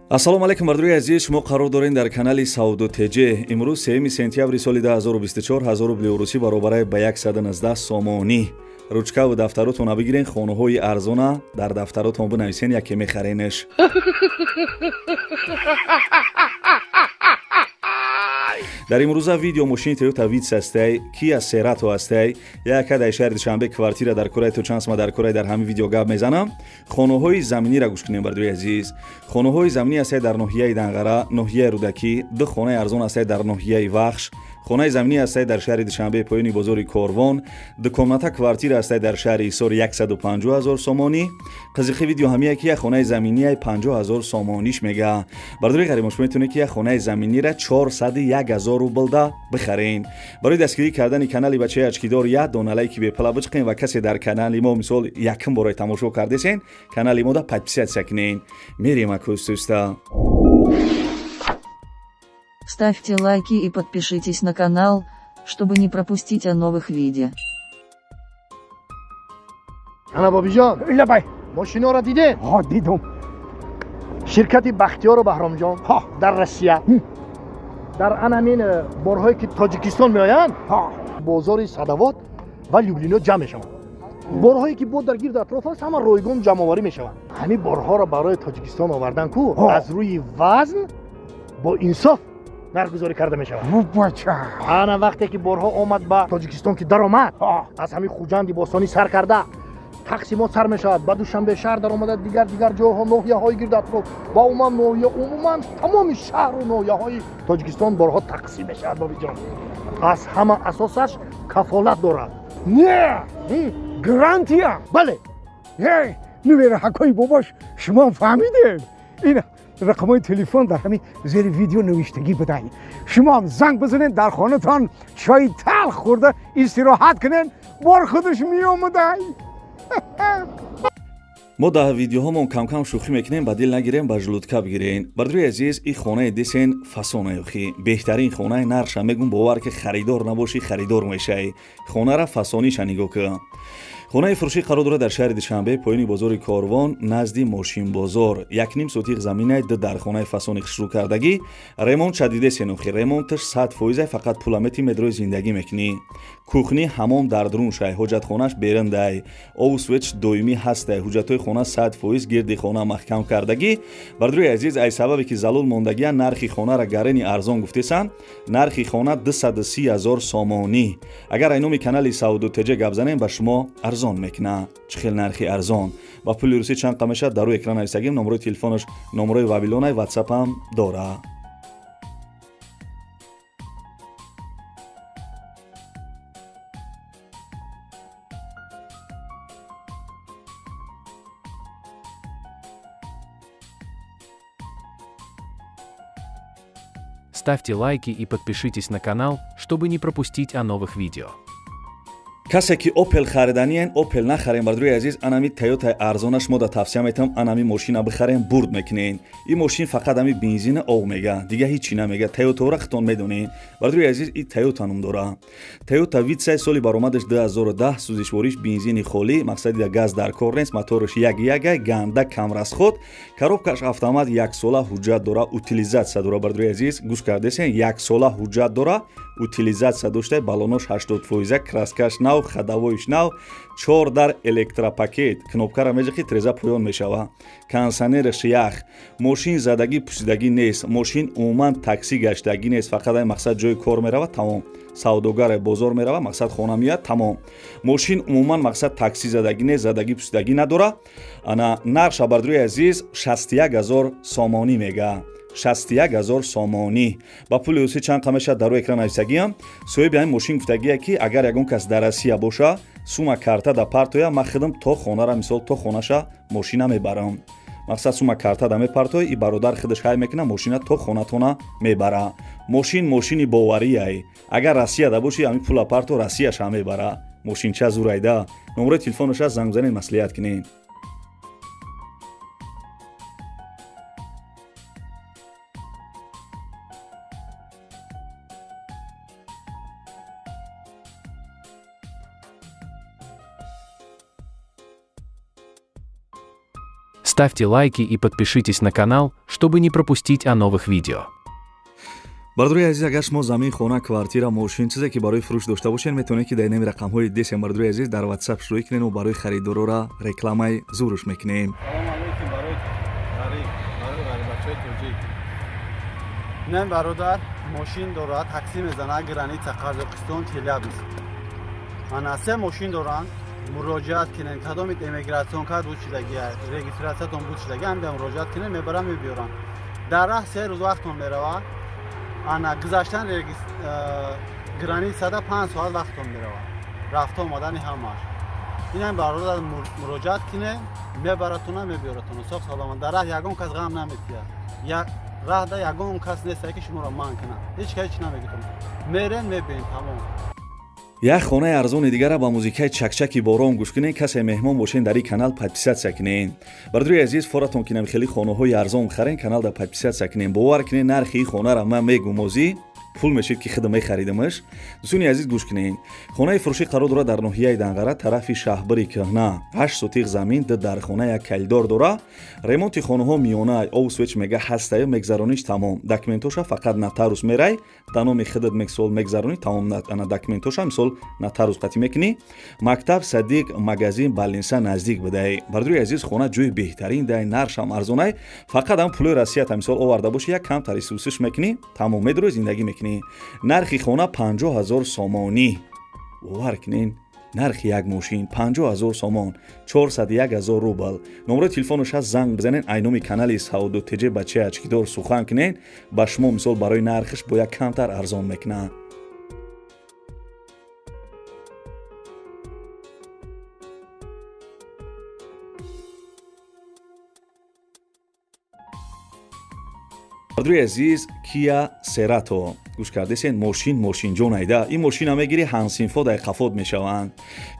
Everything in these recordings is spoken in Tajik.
Ассалому алайкум, бардорои азиз. Шумо қарор доред дар канали Савдо ТЖ. Имрӯз 3 сентябри соли 2024, 1000 рубли урусӣ баробарай ба 119 сомонӣ. Ручкаву дафтаротонро бигирен, хонаҳои арзона дар дафтаротон бинависен, яке мехаренеш. Дар имрӯза видео мошини Toyota Vitz ҳастай, Kia Cerato ҳастай, яка дар шаҳри Душанбе квартира дар кораи, то чанд сма дар кораи, дар ҳамин видео гап мезанам. Хонаҳои заминиро гӯш кунем, бардои азиз. Хонаҳои заминӣ ҳастай дар ноҳияи Данғара, ноҳияи Рӯдакӣ, ду хонаи арзон ҳастай дар ноҳияи Вахш, хонаи заминӣ ҳастай дар шаҳри Душанбе, поёни бозори Корвон, дукомната квартира ҳастай дар шаҳри Ҳисор 150 ҳазор сомонӣ. Қизиқи видео ҳамия ки як хонаи заминияй 50 ҳазор сомониш мега. Бардори ғарибон, шумо метавонед ки як хонаи заминира 401 ҳазор рублда бихарен. Барои дастгирӣ кардани канали бачаи очкидор як дона лайки бепала бичиқен ва касе дар канали мо мисол якум бораи тамошо кардесен, канали мода подписаться кунен. Мерем акӯстуста. Ставьте лайки и подпишитесь на канал, чтобы не пропустить о новых видео. Ана, Бобиҷон. Лабай. Мошиноро дидед? Ҳо, дидум. Ширкати Бахтиёру Баҳромҷон Ҳо. дар Россия дар анамин борҳое ки Тоҷикистон меоянд, Ҳо. бозори Садовод ва Люблино ҷамъ мешаванд. Борҳое ки бо дар гирду атроф аст, ҳама ройгон ҷамъоварӣ мешаванд. Ҳамин борҳоро барои Тоҷикистон овардан ку Ҳо. аз рӯи вазн бо инсоф нархгузорӣ карда мешавад. Бача. Ана, вақте ки борҳо омад ба Тоҷикистон, ки даромад, Ҳо. аз ҳамин Хуҷанди бостонӣ сар карда тақсимот сар мешавад, ба Душанбе шаҳр даромада, дигар дигар ҷойҳо, ноҳияҳои гирду атроф ва умуман ноҳия, умуман тамоми шаҳру ноҳияҳои Тоҷикистон борҳо тақсим мешавад. Бобиҷон, аз ҳама асосаш кафолат дорад. Не. М, гарантия. Бале. Эй, нувераҳакои бобош, шумо фаҳмидед, ин рақамҳои телефон дар ҳамин зери видео навиштагӣ будай. Шумоам занг бизанед, дар хонатон чои талх хӯрда истироҳат кунед, бор худаш меомадай. Мо дар видеоҳомон камкам шӯхӣ мекунем, ба дил нагирем, ба желудка бигирен. Бардорои азиз, ин хонаи десен фасонаёхӣ беҳтарин хонаи нарша мегум, бовар ки харидор набошӣ, харидор мешавӣ. Хонара фасониша нигоҳ кун. Хонаи фурӯшӣ қарор дорад дар шаҳри Душанбе, поёни бозори Корвон, назди мошинбозор. 1,5 сотих заминай, ду дар хонаи фасони хушрӯ кардагӣ. Ремонт шадидесенохи, ремонташ 100%, фақат пуламети медрои зиндагӣ мекунӣ. Кухни, ҳамом дар дарун шай, ҳоҷатхонаш берундай, обу свет доимӣ ҳастай. Ҳуҷҷатҳои хона 100%, гирди хона маҳкам кардагӣ. Бардорои азиз, ай сабабе ки залул мондагия, нархи хонара гарени арзон гуфтесанд. Нархи хона 230 ҳазор сомонӣ. Агар ай номи канали Савдо ТЖ гап занем, ба шумо арзон мекунад. Чӣ хел нархи арзон? Ба пули русӣ чанд қа мешавад, дар рӯи экран нависагим. Номерои телефонаш номерои вавилонай, ватсапам дора. Ставьте лайки и подпишитесь на канал, чтобы не пропустить о новых видео. Касе ки Опел хариданиен, Опел нахарем, бардорои азиз. Анами Тойотаи арзонаш мо да тавсия метавам. Анами мошина бихарем, бурд мекунен. Ин мошин фақат ами бензина ов мега, дига ҳичи намега. Тойотаро хитон медонен, бардорои азиз. И Тойота ном дора, Тойота Витсай, соли баромадаш 2010, сӯзишвориш бензини холӣ, мақсади да газ дар кор нест. Мотораш як ягай, ганда камрасход, коробкаш автомат, яксола ҳуҷҷат дора, утилизация дора. Бардорои азиз, гӯш кардесен, яксола ҳуҷҷат дора, утилизация дошта, балонош 80%, краскаш нав, ходовойш нав, чор дар электропакет, кнопкара меҷахи, треза поён мешава, кондиционераш ях. Мошин задагӣ пусидагӣ нест, мошин умуман таксӣ гаштагӣ нест, фақат ай мақсад ҷои кор мерава, тамом. Савдогаре бозор мерава, мақсад хона меяд, тамом. Мошин умуман мақсад таксӣ задагӣ нест, задагӣ пусидагӣ надора. Ана, нарша, бардорои азиз, 61 ҳазор сомонӣ мега, 61 ҳазор сомонӣ. Ба пули русӣ чанд қа мешавад, дар рӯи экран нависагиам. Соҳиби ҳамин мошин гуфтагие ки агар ягон кас дар Россия боша, сума карта да партоя, ман худам то хонара, мисол то хонаша мошина мебарам. Мақсад, сума карта да мепартои, и бародар худаш ҳай мекуна, мошина то хонатона мебара. Мошин мошини боварияй. Агар Россияда боши, ҳамин пула парто, Россияша мебара. Мошинча зурайда. Номерои телефоноша, занг занед, маслиҳат кунед. Ставьте лайки и подпишитесь на канал, чтобы не пропустить о новых видео. Бародарои азиз, агар шумо замин, хона, квартира, мошин, чизе ки барои фурӯш дошта бошед, метавонед, ки дар инами рақамҳои десем, бародарои азиз, дар WhatsApp шурӯъ кунед ва барои харидорора рекламаи зуруш мекунем. Салом алейкум барои ғариб, барои ғарибачаи тоҷик. Инам бародар мошин дорад, такси мезанад, граница Қазоқистон, Челябинск. Ана се мошин доранд, муроҷиат кунед, кадомит эмиграцион кард буд шидаги, регистрациятон буд шидаги, ҳамида муроҷиат кунед, мебарам, мебиёрам. Дар раҳ 3 рӯз вақтон меравад. Ана гузаштан границада 5 соат вақтон меравад. Рафта омадани ҳамаш. Инам бародар муроҷиат кунед, мебаратона, мебиёратона. Соғ саломат. Дар раҳ ягон кас ғам наметиҳад. Раҳда ягон кас нестае, ки шуморо манъ кунад. Ҳеҷ кас ҳеҷ намегӯтон. Мерен, мебиен, тамом. Як хонаи арзони дигара ба музикаи чакчаки борон гӯш кунед. Касе меҳмон бошен, дар ин канал подписаться кунед. Бародарои азиз, форатон ки хеле хонаҳои арзон харен, каналда подписаться кунед. Бовар кунед, нархи ин хонара ман мегум, озӣ пул мешид, ки худам мехаридамаш. Дӯстони азиз, гӯш кунед. Хонаи фурӯшӣ қарор дорад дар ноҳияи Данғара, тарафи Шаҳбари кӯҳна. 8 сотиқ замин, ду дархона, як калидор дора. Ремонти хонаҳо миёна, обу свет мега ҳастаю, мегзарониш, тамом. Документоша фақат нотариус мерай, да номи худат мисол мегзаронӣ, тамом. Ана документоша мисол нотариус қатӣ мекунӣ. Мактаб, садик, магазин, больница наздик будай. Бародарои азиз, хона ҷои беҳтарин дай, нархшам арзонай. Фақат ҳам пулои Россията мисол оварда бошӣ, як камтари сусиш мекунӣ, тамом, медурӯ, зиндагӣ мекунӣ. Нархи хона 50 000 сомонӣ. Бовар кунен, нархи як мошин 50 000 сомон, 401 000 рубл. Номерои телефонаш ҳаст, занг бизанен, айноми канали Савдо ТЖ бачаи очкидор сухан кунен, ба шумо мисол барои нархиш бо як камтар арзон мекунад. Бародарои азиз, Кия Серато гӯш кардесен, мошин мошинҷон айда. Ин мошина мегирӣ, ҳамсинфо дар қафот мешаванд.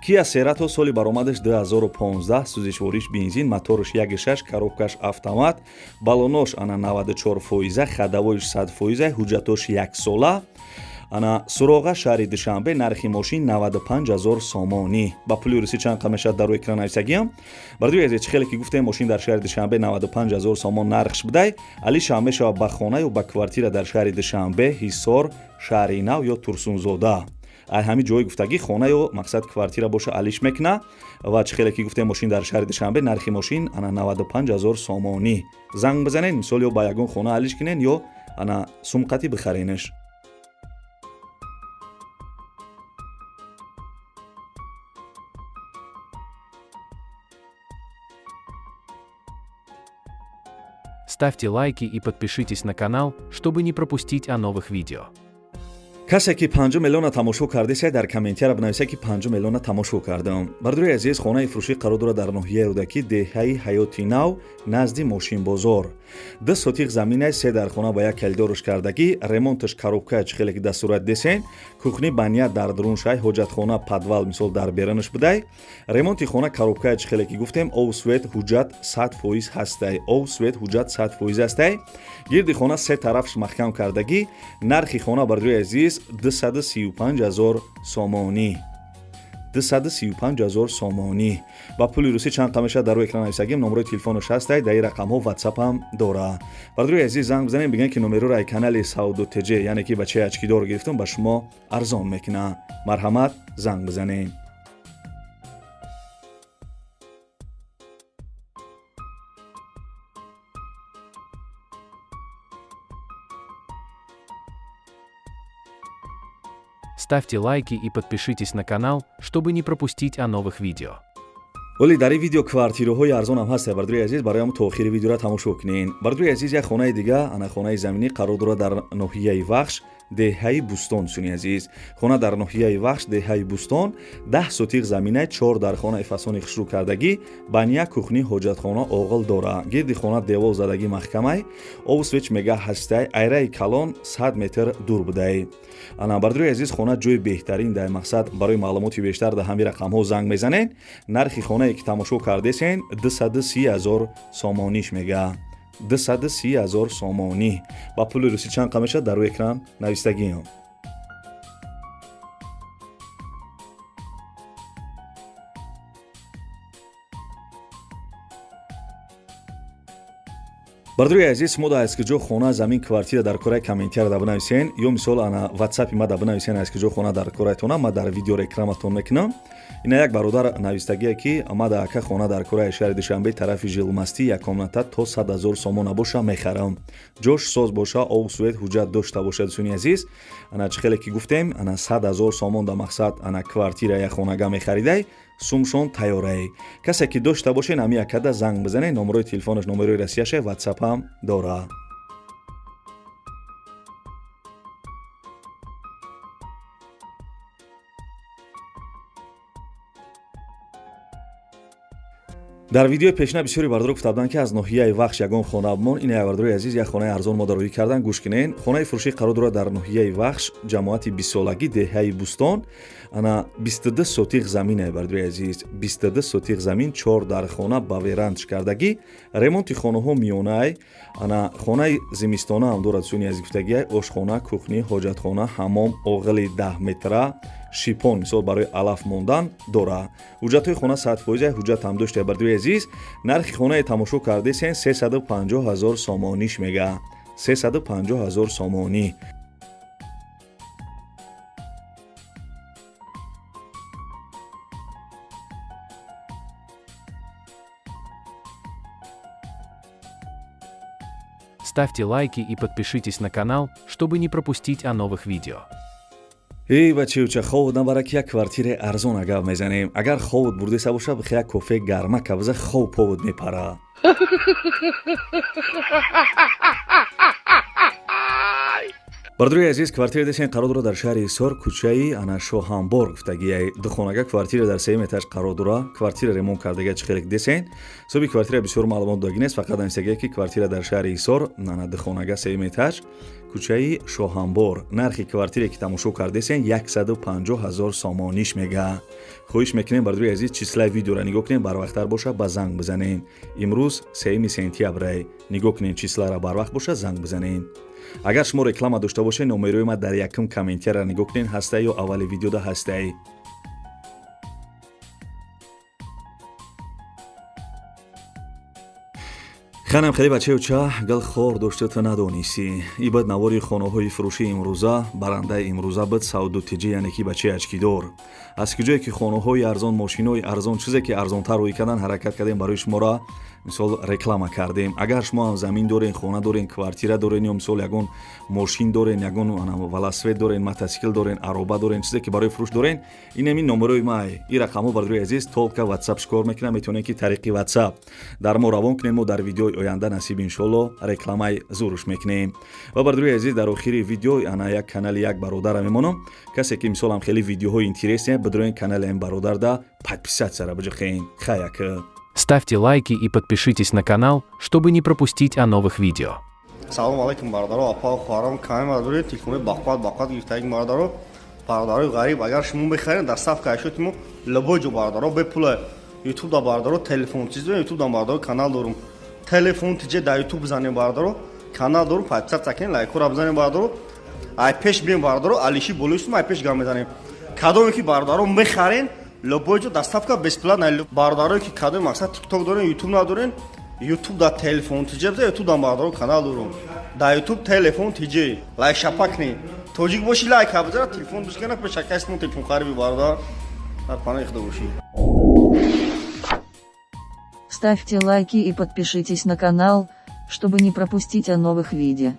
Кия Серато, соли баромадаш 2015, сӯзишвориш бензин, моторш 1,6, коробкаш автомат, балонош ана 94 фоиза, ходовойш 100 фоиза, ҳуҷҷатош яксола. Ана суроға шаҳри Душанбе. Нархи мошин 95 000 сомонӣ. Ба пули русӣ чанд қа мешавад, дар рӯи экран нависагиам. Бародари азиз, чӣ хеле ки гуфтем, мошин дар шаҳри Душанбе 95 000 сомон нархш будай. Алишам мешавад ба хона ё ба квартира дар шаҳри Душанбе, Ҳисор, Шаҳри Нав ё Турсунзода. Ай ҳамин ҷои гуфтагӣ хона ё мақсад квартира боша, алиш мекуна. Ва чӣ хеле ки гуфтем, мошин дар шаҳри Душанбе, нархи мошин ана 95 000 сомонӣ. Занг бизанед, мисол ё ба ягон хона алиш кунен, ё ана сумқатӣ бихаренаш. Ставьте лайки и подпишитесь на канал, чтобы не пропустить о новых видео. Касе ки 5 миллиона тамошо кардеса, дар комментияра бинависа, ки 5 миллиона тамошо кардам. Бародари азиз, хонаи фурӯшӣ қарор дорад дар ноҳияи Рӯдакӣ, деҳаи Ҳаёти Нав, назди мошинбозор. 2 сотиқ заминай, се дархона ба як калидоруш кардагӣ. Ремонташ коробка, чӣ хеле ки дар сурат десен. Кухни, баня дар дуруншай, ҳоҷатхона, подвал мисол дар берунаш будай. Ремонти хона коробка, чӣ хеле ки гуфтем. Ов, свет, ҳуҷҷат 100% ҳастай. Ов, свет, ҳуҷҷат 100% ҳастай. Гирди хона се тарафш маҳкам кардагӣ. Нархи хона, бародари азиз, 235 000 сомонӣ. 235 000 сомонӣ ба пули русӣ чанд қа мешавад, дар рӯи экран нависагим. Номерои телефонаш ҳастай, дар ин рақамҳо ватсапам дора. Бародари азиз, занг бизанем, бигӯем, ки номероро ай канали Савдо ТЖ, яъне ки бачаи очкидор гирифтам, ба шумо арзон мекунад. Марҳамат, занг бизанем. Ставьте лайки и подпишитесь на канал, чтобы не пропустить о новых видео. Вале дар ин видео квартираҳои арзонам ҳаст, бародари азиз, барои ҳам то охири видеоро тамошо кунед. Бародари азиз, як хонаи дига, ана хонаи заминӣ қарор дорад дар ноҳияи Вахш, деҳаи Бӯстон. Дӯстони азиз, хона дар ноҳияи Вахш, деҳаи Бӯстон, 10 сотиқ заминай, чор дархонаи фасони хушрӯ кардагӣ, баня, кухни, ҳоҷатхона, оғил дора. Гирди хона девол задагӣ, маҳкамай. Обу свет мега ҳастай. Айраи калон 100 метр дур будай. Ана, бародари азиз, хона ҷои беҳтарин дар мақсад. Барои маълумоти бештар дар ҳамин рақамҳо занг мезанед. Нархи хонае ки тамошо кардесен, 230 000 сомониш мега. 230 000 сомонӣ ба пули русӣ чанд қа мешавад, дар рӯи экран навистагиам. Бародари азиз, шумо да аз куҷо хона, замин, квартира дар кораи, комментария да бинависен ё мисол ана ватсапи ма да бинависен, аз куҷо хона дар кораятона, ма дар видео рекламатон мекунам. Ина як бародар навистагие, ки ма да ака хона дар кораи шаҳри Душанбе, тарафи Жилмастӣ, як комната то 100 000 сомона боша, мехарам, ҷош соз боша, обу свет, ҳуҷҷат дошта бошад. Дӯстони азиз, ана чӣ хеле ки гуфтем, ана 100 000 сомон да мақсад ана квартира, як хонага мехаридай, сумшон тайёрае. Касе ки дошта бошен, ами акада занг бизанед. Номерои телефонаш номерои Россияше, ватсапам дора. Дар видеои пешина бисёри бардоро гуфта буданд, ки аз ноҳияи Вахш ягон хона бимон. Ин бардорои азиз, як хонаи арзон мо дароӣ кардан, гӯш кунен. Хонаи фурӯшӣ қарор дорад дар ноҳияи Вахш, ҷамоати Бистсолагӣ, деҳаи Бӯстон. Ана 22 сотих замине, бардорои азиз, 22 сотих замин, чор дархона ба верандш кардагӣ, ремонти хонаҳо миёнай. Ана хонаи зимистона ҳам дорад. Суни азиз, гуфтагиай: ошхона, кухни, ҳоҷатхона, ҳамом, оғили 10 метра, шипон, мисол барои алаф мондан дора. Ҳуҷҷатҳои хона 100%, ҳуҷҷат ҳам дошта. Бардорои азиз, нархи хонаи тамошо кардесен 350 ҳазор сомониш мега, 350 ҳазор сомонӣ. Ставьте лайки и подпишитесь на канал, чтобы не пропустить о новых видео. Эй, бачаюча, ховуд набара, ки як квартираи арзон гап мезанем. Агар ховуд бурдеса боша, бихе як кофе гарма кабза, хов повуд мепара. Бардорои азиз, квартира десен, қарор дорад дар шаҳри Ҳисор, кӯчаи ана Шоҳамбор гуфтагиай. Духонага квартира дар сеюм этаж қарор дора. Квартира ремонт кардага, чӣ хеле десен. Ҳисоби квартира бисёр маълумот додагӣ нест, фақат нависагия, ки квартира дар шаҳри Ҳисор, ана духонага, сеюм этаж, кӯчаи Шоҳамбор. Нархи квартире ки тамошо кардесен 150 ҳазор сомониш мега. Хоҳиш мекунем, бардорои азиз, числаи видеоро нигоҳ кунем, барвақттар боша, ба занг бизанем. Имрӯз 3 сентябрай, нигоҳ кунем числара, барвақт боша, занг бизанем. Агар шумо реклама дошта бошед, номерои ма дар якум комментария нигоҳ кунед ҳастай ё аввали видеода ҳастай. Ханам хеле, бачаюча, гал хор дошта ту надонисӣ. И бад навори хонаҳои фурӯшии имрӯза. Барандаи имрӯза буд Сауду Тиҷи, яъне ки бачаи очкидор. Аз куҷое ки хонаҳои арзон, мошинои арзон, чизе ки арзонтар рӯй кардан, ҳаракат кардем, барои шуморо мисол реклама кардем. Агар шумо ҳам замин дорен, хона дорен, квартира дорен ё мисол ягон мошин дорен, ягон велосипед дорен, мотосикл дорен, ароба дорен, чизе ки барои фурӯш дорен, инами номерои май, ин рақамҳо, бардорои азиз, только ватсап шикор мекунам. Метавонед, ки тариқи ватсап дар мо равон кунем, мо дар видеои оянда, насиб иншолло, рекламаи зуруш мекунем. Ва, бардорои азиз, дар охири видео ана як канали як бародара мемонам. Касе ки мисолам хеле видеоҳои интересные, бидроен канали ин бародарда подписаться ра биҷиқен. Хаяк. Ставьте лайки и подпишитесь на канал, чтобы не пропустить о новых видео. Салом алейкум, бародаро, апа, хоҳарам. Каме бародари телефони бақват бақват гирифтаги, бародаро, бародарои ғариб, агар шумо мехаред, доставка ашёти мо любой ҷо, бародаро, бепула. Ютуб да, бародаро, телефон чиз, ютуб да, бародаро, канал дорум, телефон тиҷе да ютуб бизанем, бародаро, канал дорум, подписаться кунед, лайкора бизанем, бародаро. Ай пеш бием, бародаро, алиши болои ай пеш гам мезанем. Кадоме ки, бародаро, мехарен, любой ҷо доставка бесплатно. Бародарое ки кадоме мақсад тикток дорен, ютуб надорен, ютуб да телефон тиҷе биза, ютуб да, бародаро, канал дорум, да ютуб телефон тиҷе, лайк шапакни, тоҷик боши, лайк бизара, телефон дускана пешакасмо, телефон хариби, бародар, дар паноҳи худо бошӣ. Ставьте лайки и подпишитесь на канал, чтобы не пропустить о новых видео.